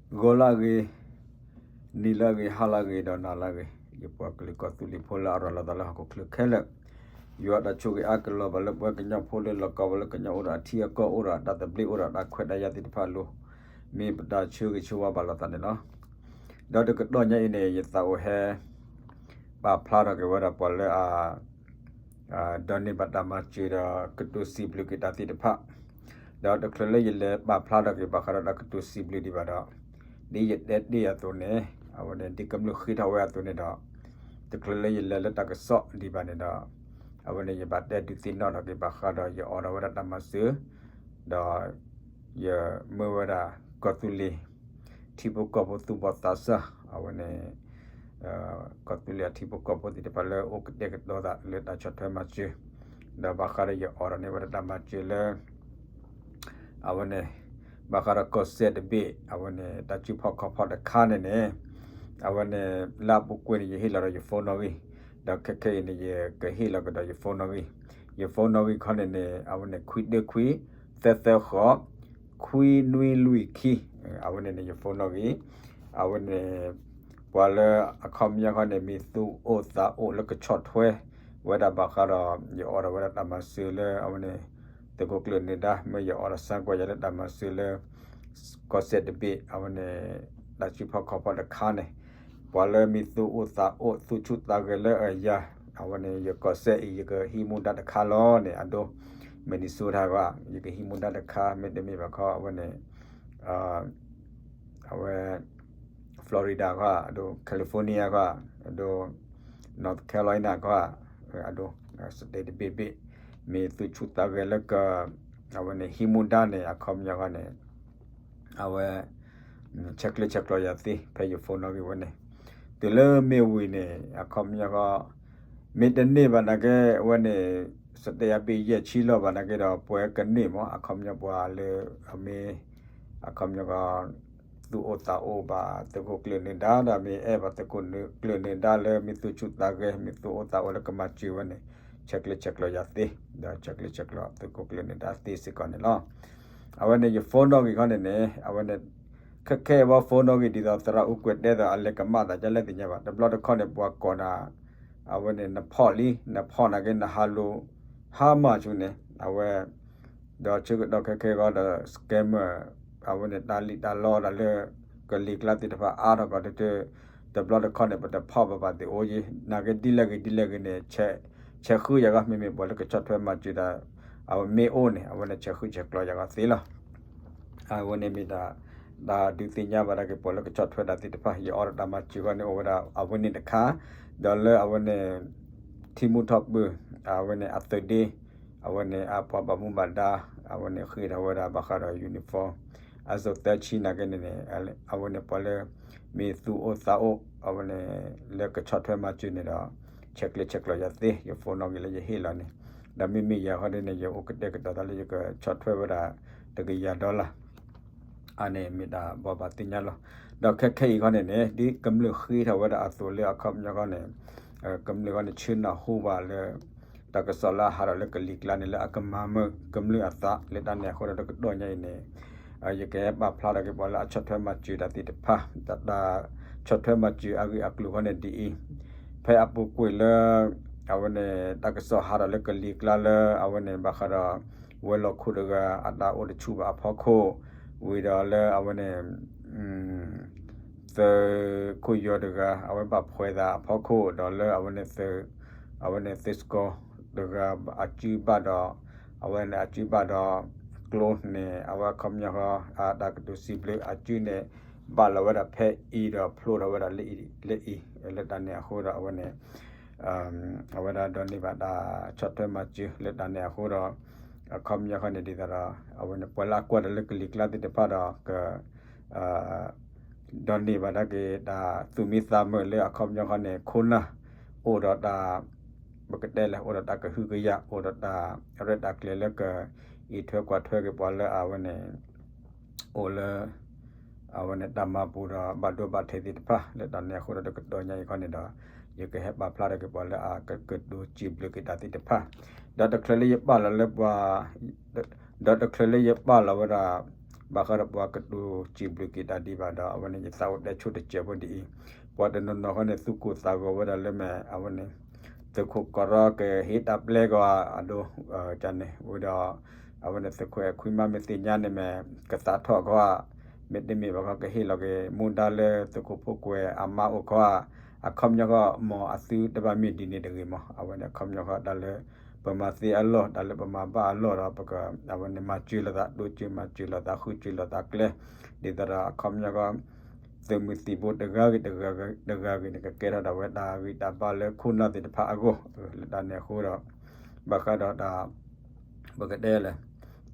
ဂီၤလၢအဂ့ၤ, နံၤလၢအဂ့ၤ, ဟါလၢအဂ့ၤ, ဒီးနၤလၢအဂ့ၤ, ယပှၤကလုာ်ကီၢ်သူလ့ၤဖိလၢအရၤလီၤသးလၢဟီၣ်ခိၣ်ချၢခဲလၢာ်, ယွၤတၢ်ဆိၣ်ဂ့ၤအါကလီၤဘၣ်လၢပှၤကညီဖိလၢလီၢ်ကီၢ်ဝဲလၢကညီအိၣ်ဒီးအထံအကီၢ်အိၣ်ဒီးတၢ်သဘျ့အိၣ်ဒီးတၢ်ခွဲးတၢ်ယာ်သ့ၣ်တဖၣ်အလိၤ, မ့ၢ်ပတၢ်ဆၢဂ့ၤဆၢဝါဘၣ်လိာ်သးန့ၣ်လီၤ. ဒီးတကတီၢ်ညါအံၤန့ၣ် ယသးအိၣ်ဟဲ ပာ်ဖျါထီၣ်က့ၤဝဲဒၣ်ပှၤလၢအ ဒီးန့ၢ်ဘၣ်တၢ်မၤစၢၤဒီးကတိၤစံးဘျုးက့ၤတၢ်သ့ၣ်တဖၣ်, ဒီးတချုးလၢယလဲၤပာ်ဖျါထီၣ်က့ၤဘၣ်ဃးဒီးတၢ်ကတိၤစံးဘျုးဒံးဘၣ်ဒီး, ဒ်ယတဲတ့ၢ်အသိးန့ၣ်, အဝဲန့ၣ် ဒ်ကမျၢၢ်ဃ့ထီၣ်ဝဲအသိးန့ၣ်ဒီး, တချုးလၢယလဲၤလၢတၢ်ကစီၣ်ဒံးဘၣ်န့ၣ်ဒီး, အဝဲန့ၣ် ယဘၣ်တဲဒုးသ့ၣ်နီၣ်ထီၣ်က့ၤဘၣ်ဃးဒီးယအိၣ်ဒီးဝဲဒၣ်တၢ်မၤစၢၤ, ဒီး ယမၢဝဲဒၣ် ကီၢ်သူလ့ၤ ထံဖိကီၢ်ဖိသူၣ်ဘီၣ်သးစၢ် အဝဲန့ၣ် ကီၢ်သူလ့ၤအထံဖိကီၢ်ဖိသ့ၣ်တဖၣ်လၢအိၣ်ကတဲာ်ကတီၤသးလၢတၢ်ဆီၣ်ထွဲမၤစၢၤ, ဒီးဘၣ်ဃးဒီးယအိၣ်ဒီးန့ၢ်ဝဲဒၣ်တၢ်မၤစၢၤလၢ အဝဲန့ၣ် ဘၣ်ဃးဒီးကီၢ်စဲၣ်တဘ့ၣ် အဝဲန့ၣ် တၢ်စုဖီၣ်ခီၣ်ဖီၣ်တခါန့ၣ်န့ၣ်, အဝဲန့ၣ် လၢအပူၤကွံာ်န့ၣ် ယဟ့ၣ်လီၤဒီးယ phone နီၣ်ဂံၢ်, ဒီးခဲခဲအံၤန့ၣ် ယကဟ့ၣ်လီၤကဒီးယ phone နီၣ်ဂံၢ်, ယ phone နီၣ်ဂံၢ်ခီန့ၣ်န့ၣ် အဝဲန့ၣ် ခွံတၢခွံ သၢသၢဃိး ခွံနွံလွံၢ်ခံ, အဝဲန့ၣ်န့ၣ် ယ phone နီၣ်ဂံၢ်, အဝဲန့ၣ် ပှၤလၢအခီပညီခီန့ၣ် မ့ၢ်သူၣ်အိၣ်သးအိၣ်လၢကဆီၣ်ထွဲဝဲဒၣ်ဘၣ်ဃးဒီး ယအိၣ်ဒီးဝဲဒၣ်တၢ်မၤစၢၤလၢအဝဲန့ၣ် သုးခိၣ်ကျၢၢ်နၢၤဒါ မ့ၢ်ယအိၣ်ဒီးစၢၤကွၢ်ယၤလၢတၢ်မၤစၢၤလၢ ကီၢ်စဲၣ်တဘ့ၣ် အဝဲန့ၣ် တၢ်စုဖီၣ်ခီၣ်ဖီၣ်တခါန့ၣ်, ပှၤလၢမ့ၢ်သူၣ်အိၣ်သးအိၣ် သူၣ်ဆူၣ်သးဂဲၤလၢအယၤ, အဝဲန့ၣ် ယကီၢ်စဲၣ်အံၤ ယကဟံးမူဒါတခါလီၤန့ၣ် အဒိ Minnesota ကွၢ် ယကဟံးမူဒါတခါ မ့တမ့ၢ်ဘၣ်ခီ အဝဲန့ၣ် အဝဲ Florida ကွၢ် အဒိ California ကွၢ် အဒိ North Carolina ကွၢ် အဒိ state တဘ့ၣ်ဘ့ၣ် မ့ၢ်သူၣ်ဆူၣ်သးဂဲၤလၢက အဝဲန့ၣ် ဟံးမူဒါန့ၣ် အခီပညီဃီန့ၣ် အဝဲ ဆဲးကျၢဆဲးကျိးယၤသ့ ဖဲယ phone နီၣ်ဂံၢ်ဝဲန့ၣ်, တုၤလၢမ့ၢ်ဝံၤန့ၣ် အခီပညီဃီ မ့ၢ်တန့ၢ်ဘၣ်နာ်က့ အဝဲန့ၣ် state အဘ့ၣ်ယဲၢ်ဆံလီၤဘၣ်နာ်က့ဒီး ပှၤကန့ၢ်မး အခီပညီပှၤလၢအမ့ၢ် အခီပညီဃီ သူၣ်အိၣ်သးအိၣ်ဘၣ်သုးခိၣ်ကျၢၢ်နၢၤဒါ ဒီးမ့ၢ်အဲၣ်ဘၣ်သုးခိၣ်ကျၢၢ်နၢၤဒါလၢ မ့ၢ်သူၣ်ဆူၣ်သးဂဲၤ မ့ၢ်သူၣ်အိၣ်သးအိၣ်လၢကမၤစၢၤဝဲန့ၣ် ဆဲးကျၢဆဲးကျိးယၤသ့ ဒီးဆဲးကျၢဆဲးကျိးသုးခိၣ်ကျၢၢ်နၢၤဒါသ့စ့ၢ်ကီးန့ၣ်လီၤ. အဝဲန့ၣ် ယ phone နီၣ်ဂံၢ်ခီန့ၣ်န့ၣ် အဝဲန့ၣ် ခဲခဲအံၤဘၣ် phone နီၣ်ဂံၢ်ဒ်သိးသရၣ်အူကွဲးတဲသိး အလဲၤကမၣ်သးဒ်လဲၣ်သ့ၣ်ညါဘၣ် တဘျီတခီၣ်န့ၣ် ပှၤကိးနၤ အဝဲန့ၣ် နဖီၣ်လံ နဖီၣ်နာ်က့ နဟးလိၤ ဟါမၢ်ဆူၣ်န့ၣ် အဝဲ ဒီးဆၢကတီၢ်ခဲခဲအံၤဒီး scammer အဝဲန့ၣ် တၢ်လံၣ်တၢ်လီတၢ်လၢ ကလံၤကျါသ့ၣ်တဖၣ်အါထီၣ်ကီးတၢ် တဘျီတခီၣ်န့ၣ် ပတဖီၣ်ဘၣ်ဘၣ်သ့ၣ်အိၣ်ယံၤ နာ်က့ဒ်လဲၣ်ဂ့ၤဒ်လဲၣ်ဂ့ၤန့ၣ် ဆဲးဃုယၤဂီၢ် မ့မ့ၢ်ပှၤလၢကဆီၣ်ထွဲမၤစၢၤတၢ် အဝဲမ့ၢ်အိၣ်န့ၣ် အဝဲန့ၣ်ဆဲးဃုဆဲးကျိးယၤဂီၢ်သ့လီၤ. အဝဲန့ၣ်မ့ၢ်တၢ် တၢ်ဒုးသ့ၣ်ညါဘၣ်ဒၣ်က့ၤပှၤလၢကဆီၣ်ထွဲတၢ်သ့ၣ်တဖၣ် ယအိၣ်ဒီးတၢ်မၤစၢၤဂီၢ်န့ၣ် အိၣ်ဝဲဒၣ်အဝဲန့ၣ်တခါ ဒီးလၢအဝဲန့ၣ် ထံမူထီၣ်ပၢၢ် အဝဲန့ၣ်အသုးဒ့ အဝဲန့ၣ်အပှၤဘၣ်မူဘၣ်ဒါ အဝဲန့ၣ်ဃ့ထီၣ်ဝဲဒၣ်ဘၣ်ဃးဒီး uniform အစိၣ်သၢဆံနာ်က့န့ၣ်န့ၣ် အဝဲန့ၣ်ပှၤလၢ မ့ၢ်သူၣ်အိၣ်သးအိၣ် အဝဲန့ၣ် လၢကဆီၣ်ထွဲမၤစၢၤန့ၣ်ဒီး ဆဲးကျၢဆဲးကျိးယၤသ့ ယ phone နီၣ်ဂံၢ်လၢယဟ့ၣ်လီၤန့ၣ် ဒီးမ့မ့ၢ်ယၤဃီဒ်န့ၣ် ယအိၣ်ကတဲာ်ကတီၤသးလၢယကဆီၣ်ထွဲဝဲဒၣ် တကယၤ dollar အန့ၣ်မ့ၢ်တၢ်ဘိးဘၣ်သ့ၣ်ညါလီၤ. ဒီးခဲခဲအံၤခီန့ၣ်န့ၣ် ဒ်ကမျၢၢ်ဃ့ထီၣ်ဝဲဒၣ်အသိးလၢအခီပညီခီန့ၣ် ကမျၢၢ်ခီန့ၣ် ဆၢနၢ်ဟူဘၣ်လၢ တၢ်ကစီၣ်လၢအဟးထီၣ်လၢကလံၤကျါန့ၣ် လၢအကမၤမၢကမျၢၢ်အသး လၢတၢ်န့ၣ်အဃိဒီးတကတီၢ်ညါအံၤန့ၣ် ယကဟဲပာ်ဖျါထီၣ်က့ၤပှၤလၢအဆီၣ်ထွဲမၤစၢၤတၢ်သ့ၣ်တဖၣ် တၢ်ဆီၣ်ထွဲမၤစၢၤအဂ့ၢ်အကျိၤခီန့ၣ်ဒ်အံၤ, ဖဲအပူၤကွံာ်လၢ အဝဲန့ၣ် တၢ်ကစီၣ်ဟးထီၣ်လၢကလံၤကျါလၢ အဝဲန့ၣ် ဘၣ်ဃးဒီး ဝဲၤလီၢ်ခိၣ်တဂၤ အတၢ်အိၣ်တဆူၣ်ဘၣ်အဖီခိၣ်, ဝံၤဒီးလၢအဝဲန့ၣ် သုးခိၣ်ယီၤတဂၤ အဝဲဘၣ်ဖှဲးသးအဖီခိၣ် ဒီးလၢအဝဲန့ၣ်သုး အဝဲန့ၣ်သုးစကီၤတဂၤ အစုဘၣ်ဒီး အဝဲန့ၣ်အစုဘၣ်ဒီး ကျိန့ၣ် အဝဲအခီပညီဃီ အတၢ်ကတိၤစံးဘျုးအစုန့ၣ် ဘၣ်လီၤဝဲဒၣ်ဖဲအံၤဒီးဖျိထီၣ်ဝဲဒၣ်လၢအံၤ လၢအံၤ လၢတၢ်န့ၣ်အဃိဒီးအဝဲန့ၣ် အဝဲဒၣ်ဒိးန့ၢ်ဘၣ်တၢ်ဆီၣ်ထွဲမၤစၢၤလၢတၢ်န့ၣ်အဃိဒီး အခီပညီဃီန့ၣ်ဒ်သိးဒီး အဝဲန့ၣ်ပှၤလၢအကွၢ်တၢ်လၢကလံၤကျါသ့ၣ်တဖၣ်ဒီး က ဒိးန့ၢ်ဘၣ်ဒၣ်က့ၤတၢ်သူၣ်မံသးမုာ်လၢအခီပညီဃီန့ၣ် ခိၣ်နၢ် အိၣ်ဒီးတၢ် ပကတဲလဲၣ် အိၣ်ဒီးတၢ်ကဟုကယာ် အိၣ်ဒီးတၢ်ရဲၣ်တၢ်ကျဲၤလၢက အံးထွဲကွၢ်ထွဲက့ၤပှၤလၢအဝဲန့ၣ် အိၣ်လၢ အဝဲန့ၣ်တၢ်မၤပူၤဒီးဘၣ်ဒိဘၣ်ထံးသ့ၣ်တဖၣ် လၢတၢ်န့ၣ်အဃိဒီးတကတီၢ်ညါအံၤခီန့ၣ်ဒီး ယကဟဲပာ်ဖျါထီၣ်က့ၤပှၤလၢအကကတိၤစံးဘျုးက့ၤတၢ်သ့ၣ်တဖၣ် ဒီးတချုးလၢယပာ်လီၤလၢပှၤ ဒီးတချုးလၢယပာ်လီၤဝဲဒၣ် ဘၣ်ဃးဒီးပှၤကတိၤစံးဘျုးက့ၤတၢ်ဒံးဘၣ်ဒီး အဝဲန့ၣ် ယသးအိၣ်တဲဆိတစဲးဖိဒ်အံၤ, ပှၤတနီၤနီၤဃီန့ၣ် သူၣ်ကိၢ်သးဂီၤဝဲဒၣ်လၢမ့ၢ် အဝဲန့ၣ် သုးခိၣ်ကီးရီကဟ့ၣ်တၢ်ပျဲကီးအဒိ ကန့ၣ်ဝံၤဒီး အဝဲန့ၣ် သုးခိၣ်အဲၣ်ခွံမါမ့ၢ်သ့ၣ်ညါန့ၣ်မ့ၢ် ကသးထီၣ်ခီဧါ, မ့တမ့ၢ်ဘၣ်ခီ ကဟ့ၣ်လီၤက့ၤမူဒါလၢသုးခိၣ်ဖိကွဲးအမါအိၣ်ခီဧါ, အခီပညီဃီ မ်အသုတဘၣ်မ့ၢ်ဒ်န့ၣ်တဂ့ၤမး, အဝဲန့ၣ် အခီပညီဃီ တၢ်လၢပမၤသ့အလီၢ် တၢ်လၢပမၤဘၣ်အလီၢ်ဒီး ပက အဝဲန့ၣ် မၤစၢၤလိာ်သး တိစၢၤမၤစၢၤလိာ်သး ဃုစၢၤလိာ်သးကျဲ, ဒ်သိးဒီးအခီပညီဃီ သုးမုၢ်သံၣ်ဘိတဂၤဂ့ၤတဂၤဂ့ၤန့ၣ် ကကဲထီၣ်ဒၣ်ဝဲတၢ်ဂံၢ်တၢ်ဘါလၢခိၣ်နၢ်သ့ၣ်တဖၣ်အဂီၢ်, လၢတၢ်န့ၣ်အဃိဒီး ဘၣ်ဃးဒီးတၢ် ပကတဲလဲၣ်,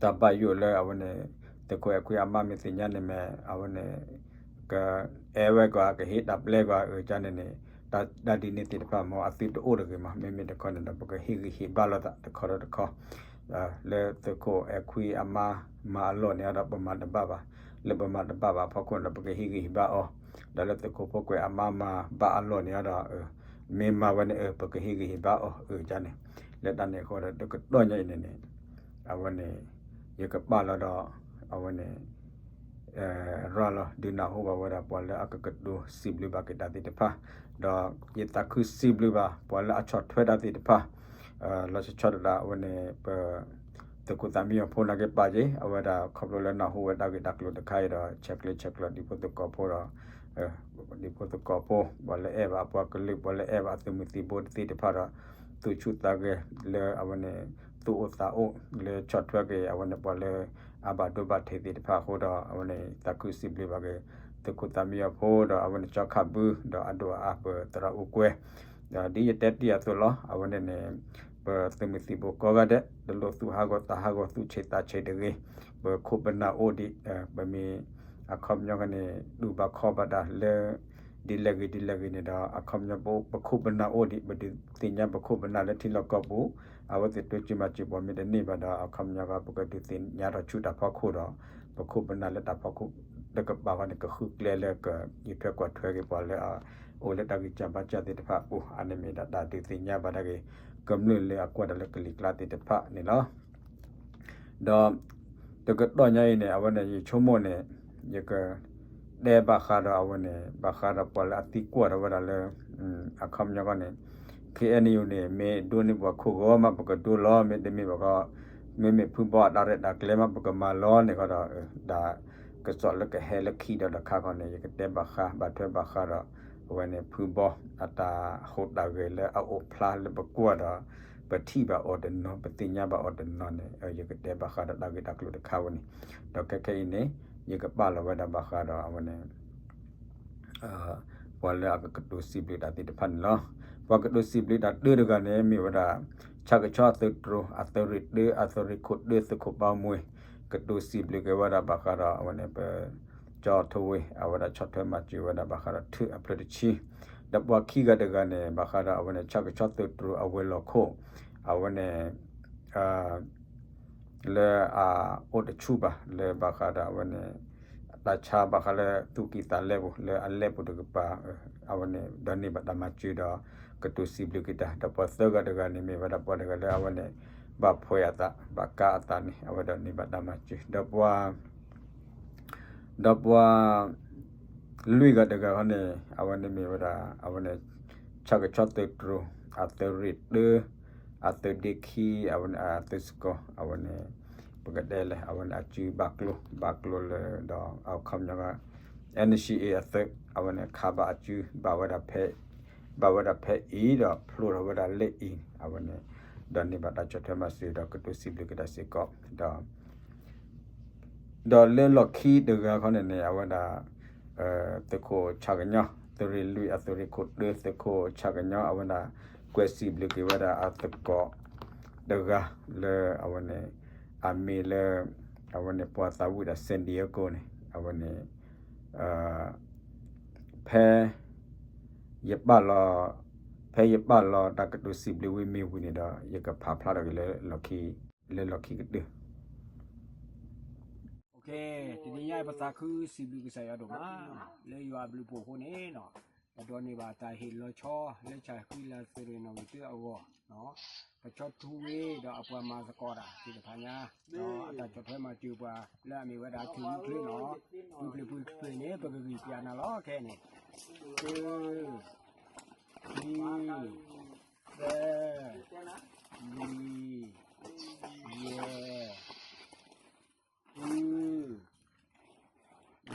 တၢ်ဘၣ်ယိၣ်လၢအဝဲန့ၣ် သုးခိၣ်အဲၣ်ခွံအမါမ့ၢ်သ့ၣ်ညါန့ၣ်မ့ၢ် အဝဲန့ၣ် ကအဲၣ်ဝဲကွၢ် ကဟ့ၣ်တၢ်ပျဲကွၢ်အကန့ၣ်န့ၣ် တၢ်ဒ်န့ၣ်သ့ၣ်တဖၣ် မ်အသုတအိၣ်တဂ့ၤမး, မ့မ့ၢ်တခီန့ၣ်ဒီး ပကဟ့ၣ်ဂံၢ်ဟ့ၣ်ဘါလိာ်သးတခီဒီးတခီ လၢသုးခိၣ်အဲၣ်ခွံအမါမၤအလီၢ်န့ၣ်ဒီး ပမၤတဘၣ်ဘၣ်, လၢပမၤတဘၣ်ဘၣ်အဖီခိၣ်န့ၣ်ဒီး ပကဟ့ၣ်ဂံၢ်ဟ့ၣ်ဘါအီၤ, ဒီးလၢသုးခိၣ်ဖိကွဲးအမါမၤဘၣ်အလီၢ်န့ၣ်ဒီး မ့ၢ်မၤဝဲန့ၣ် ပကဟ့ၣ်ဂံၢ်ဟ့ၣ်ဘါအီၤအကန့ၣ်, လၢတၢ်န့ၣ်အဃိဒီး တကတီၢ်ညါအံၤန့ၣ်န့ၣ် အဝဲန့ၣ် ယကပာ်လီၤဒီး အဝဲန့ၣ် ရၤလီၤ ဒုးနၢ်ဟူဘၣ်ဝဲဒၣ်ပှၤလၢအကကတိၤစံးဘျုးဘၣ်က့ၤတၢ်သ့ၣ်တဖၣ်, ဒီးယသးခုစံးဘျုးဘၣ် ပှၤလၢအဆီၣ်ထွဲတၢ်သ့ၣ်တဖၣ်, လီၤဆီဆီဒၣ်တၢ် အဝဲန့ၣ် ပ သုးခိၣ်သးမံအီၤဖိနာ်က့ပာ်က့ၤ အဝဲဒၣ်ခီဖျိလၢနၢ်ဟူဝဲတၢ်ဂ့ၢ်တၢ်ကျိၤတခါအံၤဒီး ဆဲးကျၢဆဲးကျိးဒံဖိသကိးဖိဒီး ဒံဖိသကိးဖိ ပှၤလၢအဲၣ်ဘၣ်အပှၤကလုာ် ပှၤလၢအဲၣ်ဘၣ်အသုးမုၢ်သံၣ်ဘိတသ့ၣ်တဖၣ်ဒီး သူၣ်ဆူၣ်သးဂဲၤလၢအဝဲန့ၣ် သူၣ်အိၣ်သးအိၣ်လၢဆီၣ်ထွဲက့ၤ အဝဲန့ၣ်ပှၤလၢအဘၣ်ဒိဘၣ်ထံးသ့ၣ်တဖၣ်အဃိဒီး အဝဲန့ၣ်သးခုစံးဘျုးဘၣ်က့ၤ သုးခိၣ်သးမံအီၤဖိဒီး အဝဲန့ၣ်ကၠီခးဘု ဒီးအဒိၣ်အအါပသရၣ်အူကွဲ ဒီးဒ်ယတဲတ့ၢ်အသိးလီၤ အဝဲန့ၣ်န့ၣ် ပသုးမုၢ်သံၣ်ဘိကိးဂၤဒဲး တလိၣ်သူၣ်ဟးဂီၤသးဟးဂီၤ သူၣ်ဆံးသးဆံးတဂ့ၤ, ပခိၣ်ပနၢ်အိၣ်ဒံး ပမ့ၢ်အခီပညီကန့ၣ် တူၢ်ဘၣ်ခီဘၣ်တၢ်လၢ ဒ်လဲၣ်ဂ့ၤဒ်လဲၣ်ဂ့ၤန့ၣ်ဒီး အခီပညီပခိၣ်ပနၢ်အိၣ်ဒံး ပဒုးသ့ၣ်ညါပခိၣ်ပနၢ်လၢထံလီၢ်ကီၢ်ပူၤ အဝဲသ့ၣ်တိစၢၤမၤစၢၤပှၤမ့ၢ်တန့ၢ်ဘၣ်ဒီး အခီပညီက ပကဒုးသ့ၣ်ညါထီၣ်ဆူတၢ်ဖီခိၣ်ဒီး ပခိၣ်ပနၢ်လၢတၢ်ဖီခိၣ်တကပၤဃီန့ၣ် ကဃုကျဲလၢကဃုထၢကွၢ်ထွဲက့ၤပှၤလၢအအိၣ်လၢတၢ်ဂံၢ်စၢ်ဘါစၢ်သ့ၣ်တဖၣ်အပူၤ အန့ၣ်မ့ၢ်ဒၣ်တၢ်ဒုးသ့ၣ်ညါဘၣ်ဒၣ်က့ၤ ကမျၢၢ်လၢအကွၢ်တၢ်လၢကလံၤကျါသ့ၣ်တဖၣ်န့ၣ်လီၤ. ဒီးတကတီၢ်ညါအံၤန့ၣ် အဝဲန့ၣ် ယဆိကမိၣ်န့ၣ် ယကတဲဘၣ်ဃးဒီးအဝဲန့ၣ် ဘၣ်ဃးဒီးပှၤလၢအသံကွၢ်ထီၣ်ဝဲဒၣ်လၢ အခီပညီဃီန့ၣ် ခ့ၣ်အဲၣ်ယူၣ်န့ၣ် မ့ၢ်ဒိးန့ၢ်ပှၤခိၣ်ဂီၤမး ပကဒိလီၤ မ့တမ့ၢ်ဘၣ်ဃီ မ့မ့ၢ်ဖုဘီအတၢ်ရဲၣ်တၢ်ကျဲၤမး ပကမၤလီၤန့ၣ်ဃီဒီး တၢ်ကစီၣ်လၢကဟဲလၢခံဒီးတခါဃီန့ၣ် ယကတဲဘၣ်ဃး ဘၣ်ထွဲဘၣ်ဃးဒီး အဝဲန့ၣ် ဖုဘီအတၢ်ဟူးတၢ်ဂဲၤလၢအအိၣ်ဖျါလၢပကွၢ်ဒီး ပထံၣ်ဘၣ်အီၤတနီၤ ပသ့ၣ်ညါဘၣ်အီၤတနီၤန့ၣ် ယကတဲဘၣ်ဃးဒီးတၢ်ဂ့ၢ်တၢ်ကျိၤတခါဝဲန့ၣ် ဒီးခဲခဲအံၤန့ၣ် ယကပာ်လီၤဝဲဒၣ်ဘၣ်ဃးဒီးအဝဲန့ၣ် ပှၤလၢအကကတိၤစံးဘျုးတၢ်သ့ၣ်တဖၣ်န့ၣ်လီၤ. ပှၤကတိၤစံးဘျုးတၢ်တၢတဂၤန့ၣ် မ့ၢ်ဝဲဒၣ် ဆၣ်ကဆီသုးတြိၤ အသုးရ့ၣ်တၢ အသုးရ့ၣ်ခိၣ်တၢ သုးခိၣ်ဘီမွဲ ကတိၤစံးဘျုးက့ၤဝဲဒၣ်ဘၣ်ဃးဒီးအဝဲန့ၣ် ပ ကၠီထဝ့ အဝဲဒၣ်ဆီၣ်ထွဲမၤစၢၤဝဲဒၣ်ဘၣ်ဃးဒီးထၢအဖျၢၣ်တဆံ ဒီးပှၤခံဂၤတဂၤန့ၣ် ဘၣ်ဃးဒီးအဝဲန့ၣ် ဆၣ်ကဆီသုးတြိၤအဝဲၤလီၢ်ခိၣ် အဝဲန့ၣ် လၢအအိၣ်တဆူၣ်ဘၣ် လၢဘၣ်ဃးဒီးအဝဲန့ၣ် တၢ်ဆါဘၣ်ဃးလၢသူၣ်ကံၢ်သးလဲပူၤ လၢအလဲပူၤတကပၤ အဝဲန့ၣ် ဒိးန့ၢ်ဘၣ်တၢ်မၤစၢၤဒီး ကတိၤစံးဘျုးက့ၤတၢ် ဒီးပှၤသၢဂၤတဂၤန့ၣ် မ့ၢ်ဝဲဒၣ်ပှၤတဂၤလၢအဝဲန့ၣ် ဘၣ်ဖှဲးအသး ဘၣ်ကါအသးန့ၣ် အဝဲဒိးန့ၢ်ဘၣ်တၢ်မၤစၢၤ ဒီးပှၤ ဒီးပှၤ လွံၢ်ဂၤတဂၤဃီန့ၣ် အဝဲန့ၣ်မ့ၢ်ဝဲဒၣ် အဝဲန့ၣ် ဆၣ်ကဆီသုးတြိၤ အသုးရ့ၣ်တၢ အသုးဒ့ခံ အဝဲန့ၣ်အသုးစကီၤ အဝဲန့ၣ် ပကတဲလဲၣ် အဝဲန့ၣ်အစုဘၣ်ကျိ ဘၣ်ကျိလၢဒီးအခီပညီ NCA အသုး အဝဲန့ၣ်ခးဘၣ်အစု ဘၣ်ဝဲဒၣ်ဖဲ ဘၣ်ဝဲဒၣ်ဖဲအံၤဒီးဖျိထီၣ်ဝဲဒၣ်လၢအံၤ အဝဲန့ၣ် ဒိးန့ၢ်ဘၣ်တၢ်ဆီၣ်ထွဲမၤစၢၤဒီးကတိၤစံးဘျုးက့ၤတၢ်စ့ၢ်ကီး ဒီး ဒီးလၢလီၢ်ခံတဂၤခီန့ၣ်န့ၣ် အဝဲဒၣ် သုးခိၣ်ဆၣ်ကညီ သုးရ့ၣ်လွံၢ်အသုးရ့ၣ်ခိၣ်တၢ သုးခိၣ်ဆၣ်ကညီ အဝဲဒၣ် ကွဲးစံးဘျုးက့ၤဝဲဒၣ်အသကိးတဂၤလၢအဝဲန့ၣ် အမ့ၢ်လၢ အဝဲန့ၣ်ပှၤသးဝံၣ်ဒီး San Diego န့ၣ် အဝဲန့ၣ် ဖဲ ယပာ်လီၤ ဖဲယပာ်လီၤတၢ်ကတိၤစံးဘျုးဝံၤမ့ၢ်ဝံၤန့ၣ်ဒီး ယကဖးဖျါထီၣ်က့ၤလၢလီၢ်ခံ လၢလီၢ်ခံကတၢၢ် တနံၤညါပသးခုစံးဘျုးကစၢ်ယွၤဒိၣ်မး လၢယွၤအဘျုးအဖှိၣ်အဃိန့ၣ်နီၤ ပဒိးန့ၢ်ဘၣ်တၢ်ဟ့ၣ်လီၤဆီ လၢဆၣ်ဃံလၤသုးရ့ၣ်နီၣ်ဂံၢ်တၢအဂီၢ်, ပဆီထူဝ့ဒီးအပှၤမၤသကိးတၢ်သ့ၣ်တဖၣ်ညါ, ဒီးအတၢ်ဆီၣ်ထွဲမၤစၢၤပှၤလၢအမ့ၢ်ဝဲဒၣ်ထူၣ်ဝံချ့နီၤ, ထူၣ်ချ့ပူၤချ့န့ၣ် ပကဂံၢ်ပျးနၤလီၤခဲန့ၣ်, တၢ ခံ သၢ လွံၢ် ယဲၢ် ဃု နွံ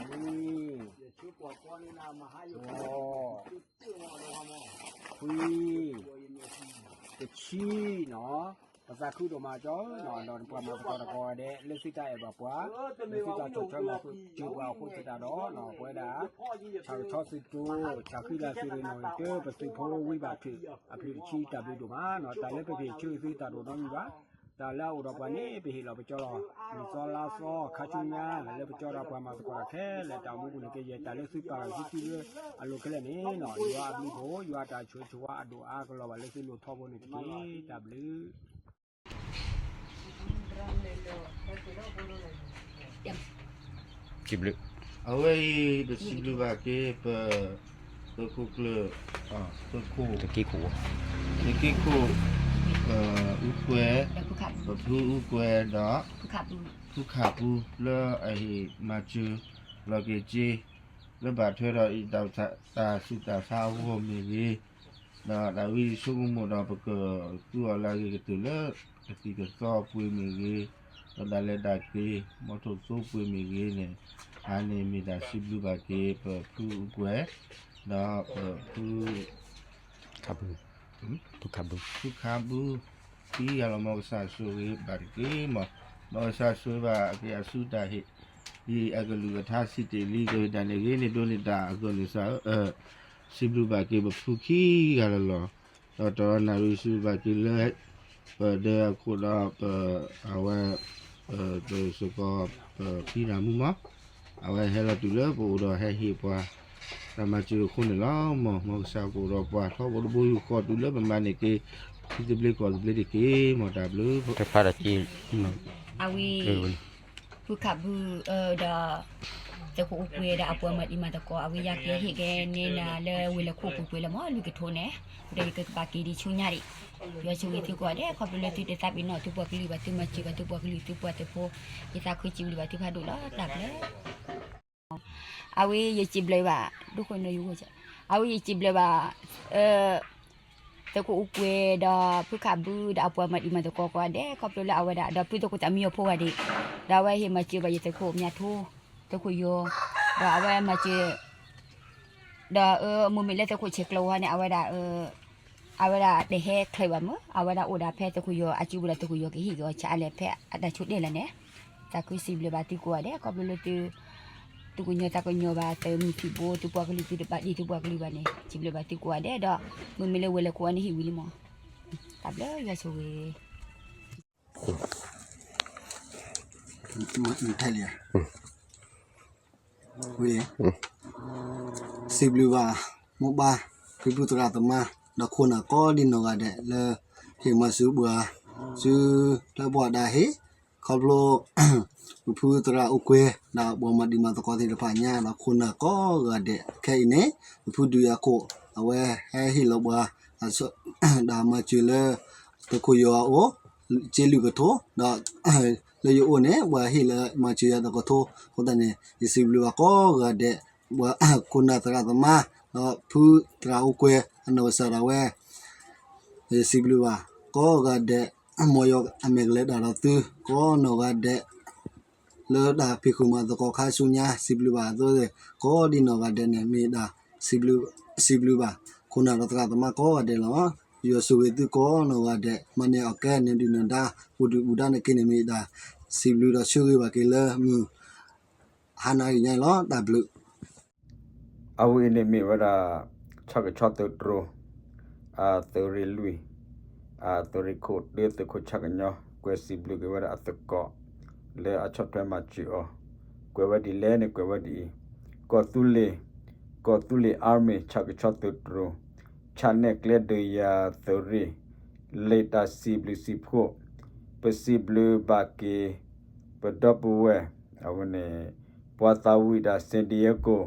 ဃိး ခွံ တဆံနီၤ, ပသးခုဒိၣ်မးကၠီနီၤ, ဒီးပှၤမၤသကိးတၢ်ကိးဂၤဒဲး လၢသုတၢ်အဲၣ်ဘၣ်ပှၤ, လၢသုတၢ်ဆီၣ်ထွဲမၤစၢၤပှၤအဃိသတးဒီး ပဝဲဒၣ် ဆၣ်ကဆီသုးတြိၤ ဆၣ်ဃံလၤသုးရ့ၣ်နီၣ်ဂံၢ်တၢ ပသုးဖိဝံဘၣ်ထုး အဘျုးတဆံတၢ်ဘျုးဒိၣ်မးနီၤ, တၢ်လၢပဟ့ၣ်ဆၢဂ့ၤသုတၢ်တအိၣ်နီတမံၤဘၣ်, တၢ်လၢအအိၣ်ဒီးပှၤန့ၣ် ပဟ့ၣ်လီၤပကၠီလီၤ, နံၣ်သီလါသီခါဆူညါ လၢပကၠီဒီးပှၤမၤသကိးတၢ်ခဲလၢာ် တၢ်အိၣ်မူပူၤန့ၣ်က့ ယတၢ်လၢသုပာ်လီၤသုစုလၢအလိၤခဲလၢာ်န့ၣ်နီၤ, ယွၤအဘျုးဖှိၣ် ယွၤတၢ်ဆိၣ်ဂ့ၤဆိၣ်ဝါအဒိၣ်အါကလီၤဘၣ်လၢသုလိၣ်ထီဘိန့ၣ်တက့ၢ်, တၢ်ဘျုး စံးဘျုး, အဝဲအံၤ ပစံးဘျုးဘၣ်က့ၤပ သုးခိၣ်ကျၢၢ်, သုးခိၣ်, သုးက့ခိၣ်, အူကွဲၤ, ပဖုအူကွဲၤဒီး ဖုခးပူ လၢအဟ့ၣ်မၤစၢၤလီၤက့ၤက့ၤ လၢဘၣ်ထွဲဒီးအံၤတၢ်ဆူးတၢ်ဆါအဂီၢ်မ့ၢ်ဂ့ၤ, ဒီးတၢ်ဝံဆိကမိၣ်ဒီးပကသူအီၤလၢအဂ့ၤကတၢၢ်လၢ ကသံၣ်ကသီပှ့ၤမ့ၢ်ဂ့ၤ, ဒီးဒၣ်လဲာ်ဒၣ်က့ၤ မီထိၣ်သိပှ့ၤမ့ၢ်ဂ့ၤန့ၣ်, အန့ၣ်မ့ၢ်တၢ်စံးဘျုးဘၣ်က့ၤ ပဖုအူကွဲၤ, ဒီးပဖု ဖုခးပူ, ဖုခးပူ, ခံဂၤလီၤ မ်ကစၢ်ဆိၣ်ဂ့ၤဘၣ်တက့ၢ်မး, မ်ကစၢ်ဆိၣ်ဂ့ၤဘၣ်က့ၤအစုတၢ်ဟ့ၣ်, ဒ်အကလုၢ်ကထါစံးတ့ၢ်လံ ကဝံၤဒၣ်န့ၣ်ဂ့ၤန့ၣ် ဒိးန့ၢ်တၢ်အဂၢၢ်န့ၣ်စၢ်ဧၢ, စံးဘျုးဘၣ်က့ၤပဖုခံဂၤလီၤလီၤ, ဒီးတနၣ်ရံၣ်စံးဘျုးဘၣ်က့ၤလၢ ပဒဲအခိၣ်ဒီးပ အဝဲ ပစ့ၢ်ကီး ပဖံနၢ်မူမး, အဝဲဟဲလီၤတုၤလၢပအိၣ်ဒီးဟဲဟ့ၣ်ပှၤ တၢ်မၤစၢၤအဃိန့ၣ်လီၤ. မ် မ်ကစၢ်ကအိၣ်ဒီးပှၤထီဘိတဘိယူၢ်ဃီတုၤလၢပမၤန့ၢ်က့ၤ ထံသဘျ့ကီၢ်သဘျ့တက့ၢ် မ်တၢ်ဘျုး အဝဲ ဖုခးဘု ဒီး သုးခိၣ်အူကွဲၤဒီးအပှၤမၤတံၤမၤသကိး အဝဲယၤကဟ့ၣ်က့ၤန့ၢ်နၤလၢဝ့ၢ်လၢခိၣ်ပူၤကွဲၤလၢမ့ၢ်လွံၢ်ကထိန့ၣ်, ဒီးယကကပာ်က့ၤဒံးဆူညါဒံး, ယွၤဆိၣ်ဂ့ၤသုကိးဂၤဒဲး ခီဖျိလၢသုတသးပ့ၤနီၣ်သုပှၤကလုာ်ဘၣ် သုမၤစၢၤဘၣ်သုပှၤကလုာ် သုပှၤသုးဖိ, ယသးခုစံးဘျုးဘၣ်သုဖးဒိၣ်လီၤ တၢ်ဘျုး အဝဲယစံးဘျုးဘၣ် ဒိၣ်ဃိနီၤယိၤဃိ, အဝဲယစံးဘျုးဘၣ် သုးခိၣ်အူကွဲၤဒီး ဖုခးဘုဒီးအပှၤမၤတံၤမၤသကိးကိးဂၤဒဲး ခီဖျိလၢအဝဲဒၣ် ဒီးဖုသုးခိၣ်သးမံယီၤဖိဂၤဒဲး, ဒီးအဝဲဟ့ၣ်မၤစၢၤဘၣ်ယသုးခိၣ်မၠၣ်ထိ, သုးခိၣ်ယီၤ, ဒီးအဝဲမၤစၢၤ ဒီးအမ့မ့ၢ်လၢသုးခိၣ်ဆဲးကျိးဝဲန့ၣ် အဝဲဒၣ် အဝဲဒၣ်တဟဲချ့ဘၣ်မ့ၢ် အဝဲဒၣ်အိၣ်ဒၣ်ဖဲသုးခိၣ်ယီၤအစုပူၤဒီးသုးခိၣ်ယီၤကဟ့ၣ်က့ၤအီၤဆါလဲၣ်ဖဲအတၢ်ဆိတဲလၢန့ၣ်, သးခုစံးဘျုးဘၣ်သုကိးဂၤဒဲး ခီဖျိလၢသု သုကညီၤသးကညီၤဘၣ်သုးမုၢ်သံၣ်ဘိ သုပှၤကလုာ်သုတဘၣ်ဒံးသုပှၤကလုာ်ဘၣ်န့ၣ် စံးဘျုးဘၣ်သုကိးဂၤဒဲးဒီး မ့မ့ၢ်လၢဝဲၤလၢခိၣ်အီၤန့ၣ်ဟ့ၣ်ဝံၤလံမ့ၢ်, တၢ်ဘျုးယွၤဆိၣ်ဂ့ၤ ဝဲ စံးဘျုးဘၣ် မိၢ်ပၢ် ဖံဖုသရၣ်သမါ ဒီးခိၣ်နၢ်ကိးဒံနီၢ်ဂၤဒဲးလၢ ဟ့ၣ်မၤစၢၤပှၤ ဆူလၢပှၤဒၣ်ဟ့ၣ် ခီဖျိ ပဖုသရၣ်အိၣ်ကွဲၤ ဒီးပှၤမၤတံၤမၤသကိးသ့ၣ်တဖၣ်ညါ ဒီးခိၣ်နၢ်ကိးဂၤဒဲး ခဲအံၤန့ၣ် ပဖုဒုးယၤခိၣ် အဝဲဟဲဟ့ၣ်လီၤပှၤ တၢ်မၤစၢၤလၢ သုးခိၣ်ယီၤအအိၣ် စ့လွံၢ်ကထိ ဒီး လၢယအိၣ်န့ၣ် ပှၤဟ့ၣ်လၢမၤစၢၤယၤတကထိ အဃိသတးန့ၣ် ယစံးဘျုးဘၣ်ကိးဂၤဒဲး ပှၤခိၣ်နၢ်သရၣ်သမါ ဒီးဖုသရၣ်အိၣ်ကွဲၤ အနီၢ်ကစၢ်ဒၣ်ဝဲ ယစံးဘျုးဘၣ် ကိးဂၤဒဲး မ်ယွၤအမဲာ်ကလဲၤတၢ်ဒီးသု ကိးနီၢ်ဂၤဒဲး လၢတၢ်ဖံးဃုာ်မၤသကိးခါဆူညါ စံးဘျုးဘၣ်အသိး ကိးဒံနီၢ်ဂၤဒဲးန့ၣ် မ့ၢ်ဒၣ် စံးဘျုးဘၣ် ခိၣ်နၢ်ဒီးသရၣ်သမါကိးဂၤဒဲးလီၤ. ယွၤဆိၣ်ဂ့ၤသုကိးနီၢ်ဂၤဒဲး မၤန့ၢ်အီၣ်ကဲန့ၣ်ဒုၣ်နၢၤဒါ ပူၤဒုၣ်ပူၤဒါန့ၣ်က့န့ၣ် မ့ၢ်ဒၣ် စံးဘျုးဒီးဆိၣ်ဂ့ၤဘၣ်က့ၤလၢမုၢ် ဟါနၤအံၤညါလီၤ. တၢ်ဘျုး အဝဲအံၤန့ၣ်မ့ၢ်ဝဲဒၣ် ဆၣ်ကဆီသုးတြိၤ အသုးရ့ၣ်လွံၢ် အသုးရ့ၣ်ခိၣ်တၢ သုးခိၣ်ဆၣ်ကညီ ကွဲးစံးဘျုးက့ၤဝဲဒၣ်အသကိး လၢအဆီၣ်ထွဲမၤစၢၤအီၤ ကွဲးဝဲဒ်လဲၣ်န့ၣ် ကွဲးဝဲဒ်အံၤ, ကီၢ်သူလ့ၤ ကီၢ်သူလ့ၤ Army ဆၣ်ကဆီသုးတြိၤ ဆၣ်နဲၣ်ကျဲဒုးယၤသုးရ့ၣ် လံာ်တၢ်စံးဘျုးစံးဖှိၣ် ပစံးဘျုးဘၣ်က့ၤ ပဒီပုၢ်ဝဲၢ် အဝဲန့ၣ် ပှၤသးဝံၣ်တၢ် San Diego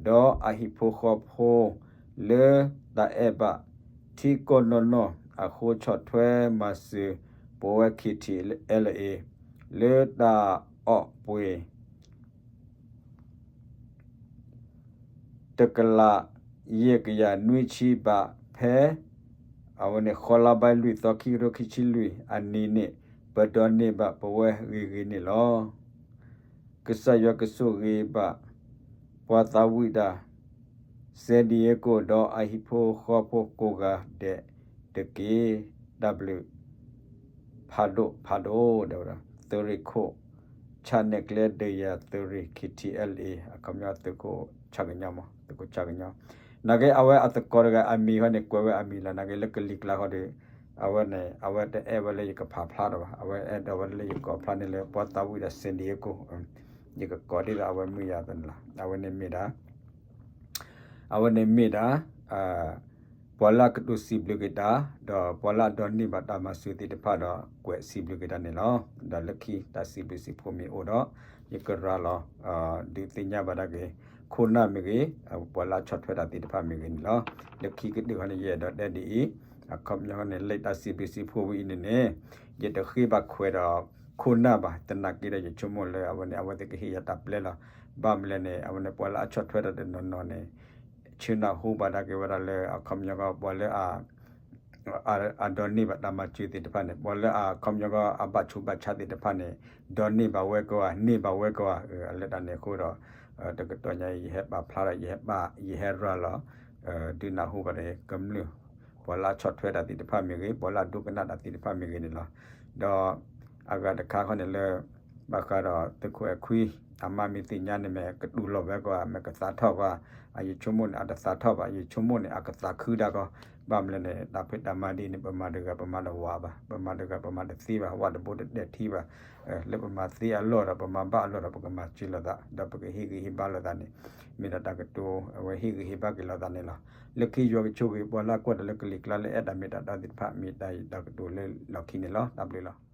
ဒီးအဟံၣ်ဖိဃီဖိ လၢတၢ်အဲၣ်ဘၣ်ထံကီၢ်နီၢ်နီၢ်အဃိ ဆီၣ်ထွဲမၤစၢၤပဝဲ K T L A လၢတၢ်အီၣ်ပှ့ၤ တကလးယဲၢ်ကယၤနွံဆံဘး ဖဲအဝဲန့ၣ် ဃီလါဘၣ်လွံၢ်သီ ခံကထိခံဆံလွံၢ်အနံၤန့ၣ် ပဒိးန့ၢ်ဘၣ်ပဝဲဂ့ၤဂ့ၤန့ၣ်လီၤ. ကစၢ်ယွၤကဆိၣ်ဂ့ၤဘၣ် ပှၤသးဝံၣ်တၢ် San Diego ဒီးအဟံၣ်ဖိဃီဖိကိးဂၤဒဲးတက့ၢ်. တၢ်ဘျုး ဖးဒိၣ်ဖးဒိၣ် တဲဝဲဒၣ် သုးရ့ၣ်ခိၣ် ဆၣ်နဲၣ်ကျဲဒုးယၤသုးရ့ၣ် K T L A အခီပညီသုးခိၣ်ဆၣ်ကညီမး သုးခိၣ်ဆၣ်ကညီ နာ်က့အဝဲအသကိးတဂၤအမံၤဃီန့ၣ် ကွဲးဝဲအမံၤလီၤ. နာ်က့လၢကလံၤကျါဃီဒီး အဝဲန့ၣ် အဝဲတအဲၣ်ဝဲလၢယကဖးဖျါဒီးဘၣ် အဝဲအဲၣ်ဒိးဝဲလၢယကိးဖျါန့ၢ်လၢပှၤသးဝံၣ်ဒီး San Diego ယကကိးဒ်သိးအဝဲမုၢ်ယၤသန့ၣ်လီၤ. အဝဲန့ၣ်မ့ၢ်ဒၣ် အဝဲန့ၣ်မ့ၢ်ဒၣ် ပှၤလၢအကတိၤစံးဘျုးက့ၤတၢ် ဒီးပှၤလၢအဒိးန့ၢ်ဘၣ်တၢ်မၤစၢၤသ့ၣ်တဖၣ်ဒီး ကွဲးစံးဘျုးက့ၤတၢ်န့ၣ်လီၤ. ဒီးလၢခံတၢ်စံးဘျုးစံးဖှိၣ်မ့ၢ်အိၣ်ဒီး ယကရၤလီၤ ဒုးသ့ၣ်ညါဘၣ်ဒၣ်က့ၤ ခိၣ်နၢ်မ့ၢ်ဂ့ၤ ပှၤလၢအဆီၣ်ထွဲတၢ်သ့ၣ်တဖၣ်မ့ၢ်ဂ့ၤန့ၣ်လီၤ. လၢခံကတၢၢ်ဃီန့ၣ် ယအဲၣ်ဒိးတဲဒ်အံၤ အခီပညီဃီန့ၣ် လၢတၢ်စံးဘျုးစံးဖှိၣ်ဝဲအံၤန့ၣ်န့ၣ် ယတဃ့ဘၣ်ခွဲးဒီးခိၣ်နၢ်ဘၣ် သနာ်က့ဒီးယဆိကမိၣ်လၢအဝဲန့ၣ် အဝဲသ့ၣ်ကဟ့ၣ်ယၤတၢ်ပျဲလီၤ. ဘၣ်မနုၤလဲၣ်န့ၣ် အဝဲန့ၣ် ပှၤလၢအဆီၣ်ထွဲတၢ်တနီၤနီၤန့ၣ် ဆၢနၢ်ဟူဘၣ်ဒၣ်က့ၤဝဲဒၣ်လၢအခီပညီဃီ ပှၤလၢ အဒိးန့ၢ်ဘၣ်တၢ်မၤစၢၤသ့ၣ်တဖၣ်န့ၣ် ပှၤလၢအခီပညီဃီအဘၣ်ဆူးဘၣ်ဆါသ့ၣ်တဖၣ်န့ၣ် ဒိးန့ၢ်ဘၣ်ဝဲကဝဲ န့ၢ်ဘၣ်ဝဲကဝဲ လၢတၢ်န့ၣ်အဃိဒီး တကတီၢ်ညါအံၤ ယဟဲပာ်ဖျါဒီး ယဟဲပာ် ယဟဲရၤလီၤ ဒုးနၢ်ဟူဘၣ်ဒီးကမျၢၢ် ပှၤလၢအဆီၣ်ထွဲတၢ်သ့ၣ်တဖၣ်မ့ၢ်ဂ့ၤ ပှၤလၢအဒိကနၣ်တၢ်သ့ၣ်တဖၣ်မ့ၢ်ဂ့ၤန့ၣ်လီၤ. ဒီးအဂၤတခါဃီန့ၣ်လၢ ဘၣ်ဃးဒီးသုးခိၣ်အဲၣ်ခွံ အမါမ့ၢ်သ့ၣ်ညါန့ၣ် မ့ၢ်ကတူၢ်လိာ်ဝဲကဝဲ မ့ၢ်ကသးထီၣ်ကွၢ် အယဆိကမိၣ်န့ၣ် အတသးထီၣ်ဘၣ် ယဆိကမိၣ်န့ၣ် အကသးခုဒၣ်ကီ ဘၣ်မနုၤလဲၣ်န့ၣ် တၢ်ဖံးတၢ်မၤဒ်န့ၣ် ပမၤတဂၤပမၤတဝးဘၣ် ပမၤတဂၤပမၤတသ့ဘၣ် ဝးတဘိတတဲာ်ထံဘၣ် လၢပမၤသ့အလီၢ်ဒီး ပမၤဘၣ်အလီၢ်ဒီး ပကမၤစၢၤလိာ်သး ဒီးပကဟ့ၣ်ဂံၢ်ဟ့ၣ်ဘါလိာ်သးန့ၣ် မ့ၢ်ဒၣ်တၢ်ကတိၤ အဝဲဟ့ၣ်ဂံၢ်ဟ့ၣ်ဘါက့ၤလိာ်သးန့ၣ်လီၤ. လၢခံယွၤကဆိၣ်ဂ့ၤ ပှၤလၢအကွၢ်တၢ်လၢကလံၤကျါလၢအဲၣ်တၢ်မ့ၢ်တၢ်တီသ့ၣ်တဖၣ် မ့ၢ်တၢ်တၢ်ကတိၤလၢလီၢ်ခံန့ၣ်လီၤ. တၢ်ဘျုးလီၤ.